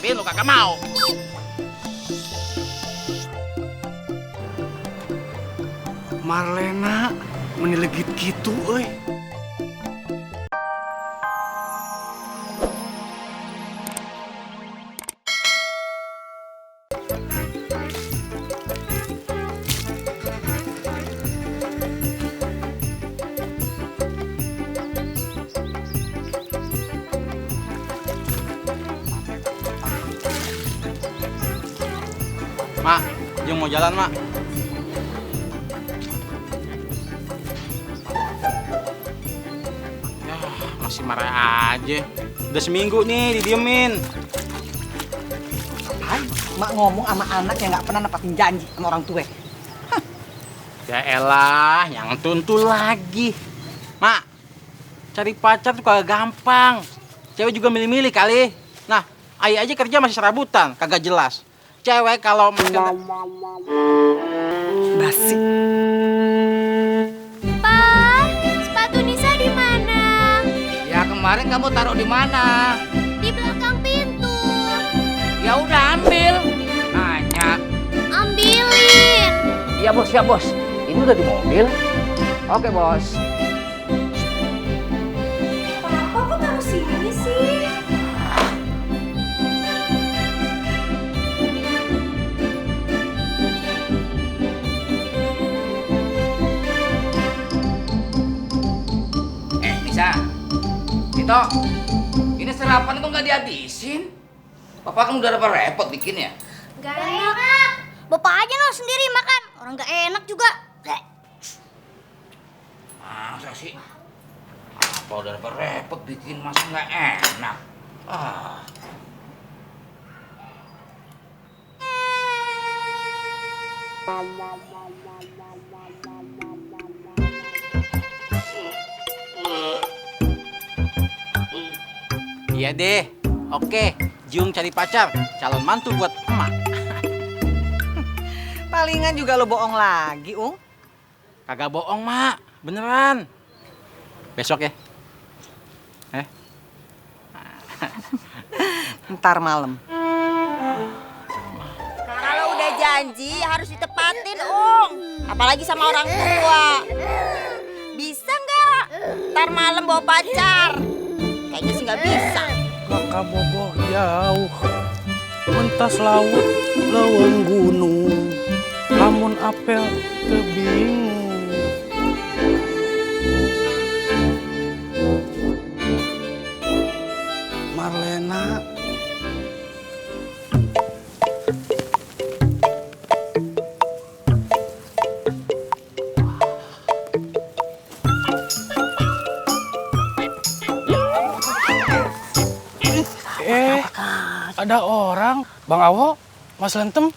ajarin lu kagak mau. Marlena menilegit gitu, euy. Mak, Jung mau jalan, Mak. Ya, masih marah aja. Udah seminggu nih didiemin. Apaan? Mak ngomong sama anak yang nggak pernah nepatin janji sama orang tua. Ya elah, yang tuntul lagi. Mak, cari pacar tuh kagak gampang. Cewek juga milih-milih kali. Nah, ayah aja kerja masih serabutan, kagak jelas. Cewek kalau Basi. Pa, sepatu Nisa di mana? Ya kemarin kamu taruh di mana? Di belakang pintu. Ya udah ambil. Nanya. Ambilin. Iya bos, ya bos. Ini udah di mobil. Oke bos. Papa kok taruh sini sih? Bisa. Tito, ini sarapan kok nggak dihabisin? Papa kan udah repot bikinnya. Gak enak. Bapak aja lo sendiri makan. Orang gak enak juga. Masa sih? Apa udah repot bikin masa nggak enak? Ah. Iya deh. Oke, Jung cari pacar, calon mantu buat emak. Palingan juga lo bohong lagi, Ung. Kagak bohong, Mak. Beneran. Besok ya. Ntar malam. Kalau udah janji harus ditepatin, Ung. Apalagi sama orang tua. Bisa nggak? Ntar malam bawa pacar. Kayaknya sih nggak bisa. Kakak bogoh jauh, mentas laut, leuweung gunung, lamun apel teu bingung. Marlena, ada orang, Bang Awo, Mas Lentem,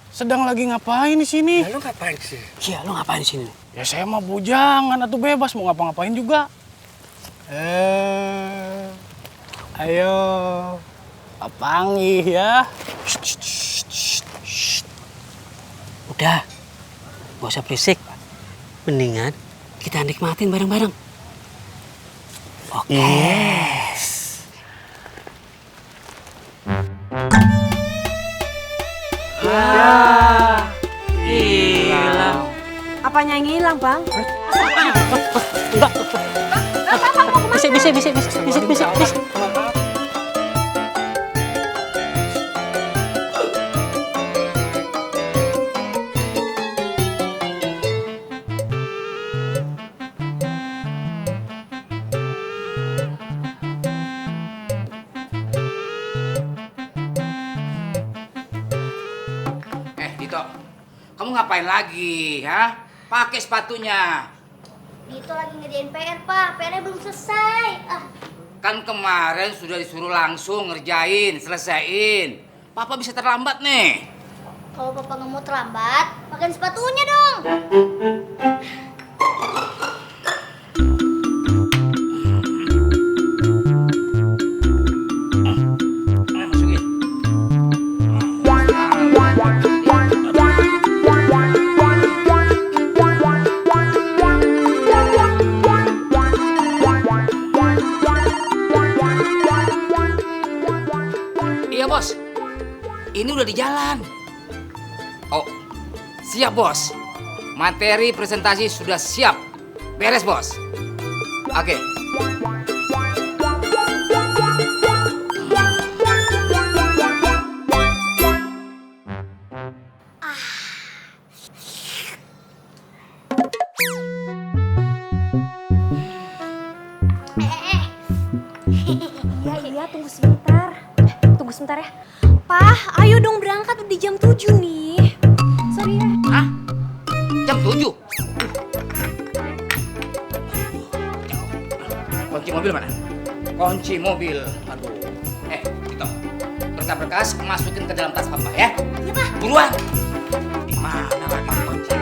sedang lagi ngapain di sini? Lu ngapain sih? Iya, lu ngapain di sini? Ya saya mah bujangan atau bebas mau ngapa-ngapain juga. Ayo, panggil ya. Udah, gak usah berisik. Mendingan kita nikmatin bareng-bareng. Oke. Yes. Hilang. Apanya yang hilang, Bang? Bisik. Tito, kamu ngapain lagi, ha? Pakai sepatunya. Dito lagi ngerjain PR, Pak. PR-nya belum selesai. Kan kemarin sudah disuruh langsung ngerjain, selesaiin. Papa bisa terlambat nih. Kalau Papa nggak mau terlambat, pakai sepatunya dong. Masukin. Iya bos, Ini udah di jalan. Oh, siap bos. Materi presentasi sudah siap. Beres bos. Oke. Iya, tunggu sebentar. Tunggu sebentar ya. Pak, ayo dong berangkat, udah jam 7 nih. Sorry ya. Hah? Jam 7? Kunci mobil mana? Kunci mobil. Aduh. Itu. Berkas-berkas masukin ke dalam tas papa ya. Iya, Pak. Buruan. Di mana lagi kunci?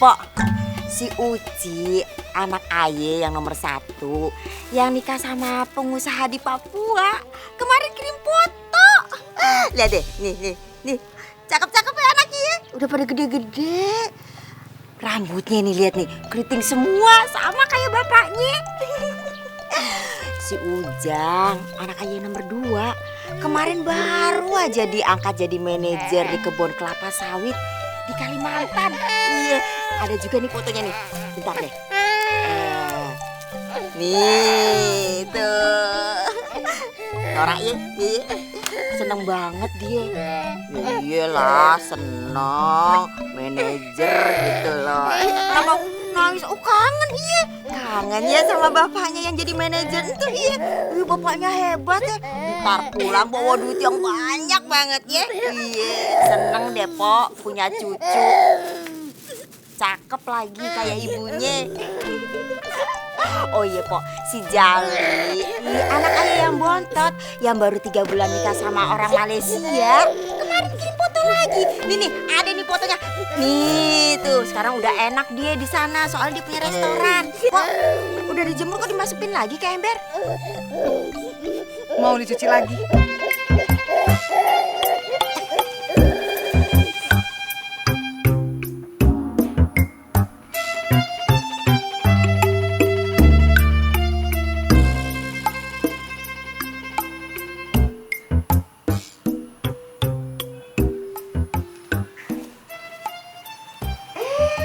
Pok, si Uci, anak Aye yang nomor 1, yang nikah sama pengusaha di Papua, kemarin kirim foto. Lihat deh, nih, cakep-cakep ya anaknya, udah pada gede-gede. Rambutnya nih, lihat nih, keriting semua, sama kayak bapaknya. Si Ujang, anak Aye nomor 2, kemarin baru aja diangkat jadi manajer di kebun kelapa sawit di Kalimantan. Iya, ada juga nih fotonya nih. Bentar deh. Nih, tuh. Nora ya, seneng banget dia. Iyalah, seneng. Manajer gitu loh. Kenapa nangis? Oh, kangen iya. Kangen ya sama bapaknya yang jadi manajer itu iya. Bapaknya hebat ya. Ntar pulang bawa duit yang banyak banget ya. Iya, seneng deh Pok punya cucu. Cakep lagi kayak ibunya. Oh iya Pok, si Jali, anak Ayah yang bontot, yang baru 3 bulan nikah sama orang Malaysia. Kemarin kirim foto lagi. Nih, ada nih fotonya. Nih tuh, sekarang udah enak dia di sana, soalnya dia punya restoran. Kok udah dijemur kok dimasukin lagi ke ember? Mau dicuci lagi?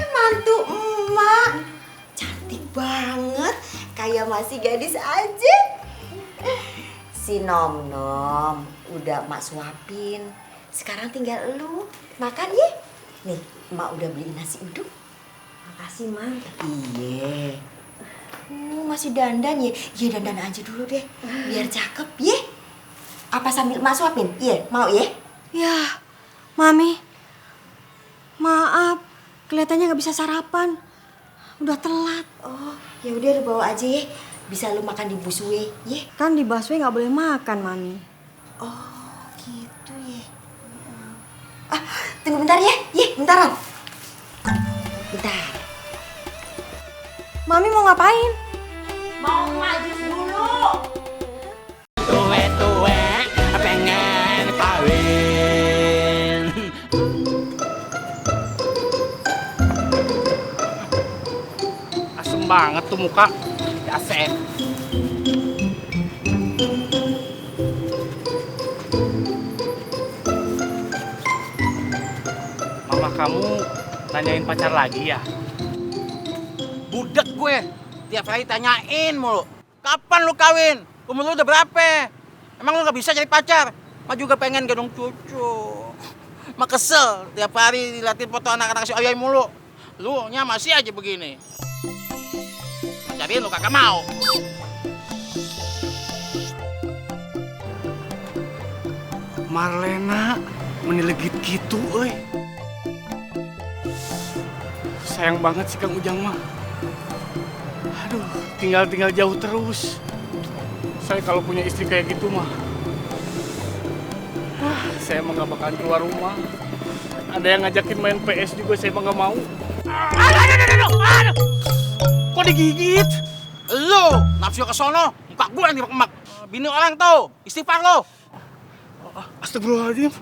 Mantu emak, cantik banget, kayak masih gadis aja. Si Nom-Nom udah emak suapin, sekarang tinggal elu makan ya. Nih, emak udah beli nasi uduk. Makasih, Mang. Iya. Masih dandan ya? Iya, dandan aja dulu deh, biar cakep ya. Apa sambil emak suapin? Iya, mau ya? Ya, Mami. Maaf, kelihatannya nggak bisa sarapan. Udah telat. Oh, ya udah lu bawa aja ya. Bisa lu makan di busway, ya. Kan di busway nggak boleh makan, Mami. Oh, gitu ya. Ah, tunggu bentar ya. Bentaran. Bentar. Mami mau ngapain? Mau maju dulu. Tuwe pengen kawin. Asem banget tuh muka. Asem. Mama kamu nanyain pacar lagi ya? Budek gue. Tiap hari tanyain mulu. Kapan lu kawin? Umur lu udah berapa? Emang lu gak bisa cari pacar? Ma juga pengen gendong cucu. Ma kesel tiap hari diliatin foto anak-anak si Ayai mulu. Lu nya masih aja begini. Cariin lu kagak mau. Marlena menelegit gitu, euy. Sayang banget sih Kang Ujang mah. Aduh, tinggal jauh terus. Saya kalau punya istri kayak gitu mah, saya mah gak bakalan keluar rumah. Ada yang ngajakin main PS juga, saya mah gak mau. Aduh. Kok digigit? Lu nafsu ke sono, muka gue yang diremak. Bini orang tuh, istighfar lo. Astagfirullahaladzim.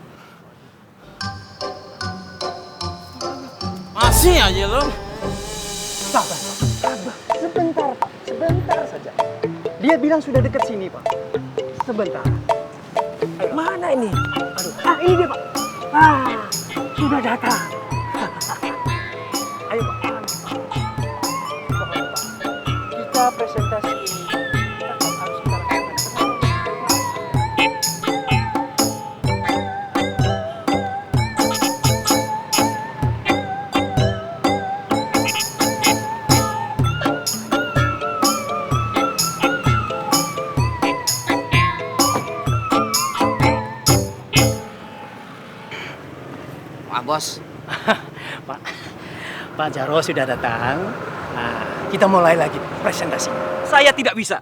Emosi aja lo. Sabar, sabar. Sebentar saja. Dia bilang sudah dekat sini, Pak. Sebentar. Mana ini? Aduh, ini dia, Pak. Sudah datang. Ayo, Pak. Pokoknya, Pak. Kita presentasi ini. Kita harus kita lakukan. Bos. Pak Jarwo sudah datang. Nah, kita mulai lagi presentasi. Saya tidak bisa.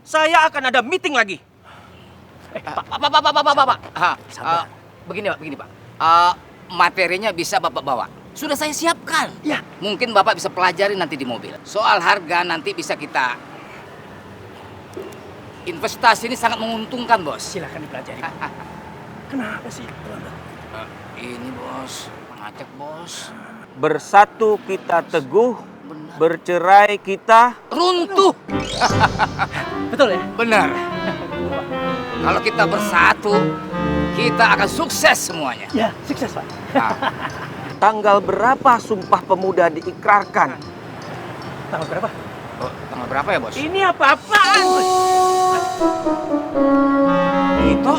Saya akan ada meeting lagi. Pak. Sabar. Begini Pak. Materinya bisa Bapak bawa. Sudah saya siapkan. Ya. Mungkin Bapak bisa pelajari nanti di mobil. Soal harga nanti bisa kita... Investasi ini sangat menguntungkan, Bos. Silahkan dipelajari. Kenapa sih? Ini, Bos. Mengajak, Bos. Bersatu kita teguh, bercerai kita Runtuh. Betul ya? Benar. Kalau kita bersatu, kita akan sukses semuanya. Ya, sukses, Pak. Nah, tanggal berapa Sumpah Pemuda diikrarkan? Tanggal berapa? tanggal berapa ya, Bos? Ini apa-apaan, Bos? Itu.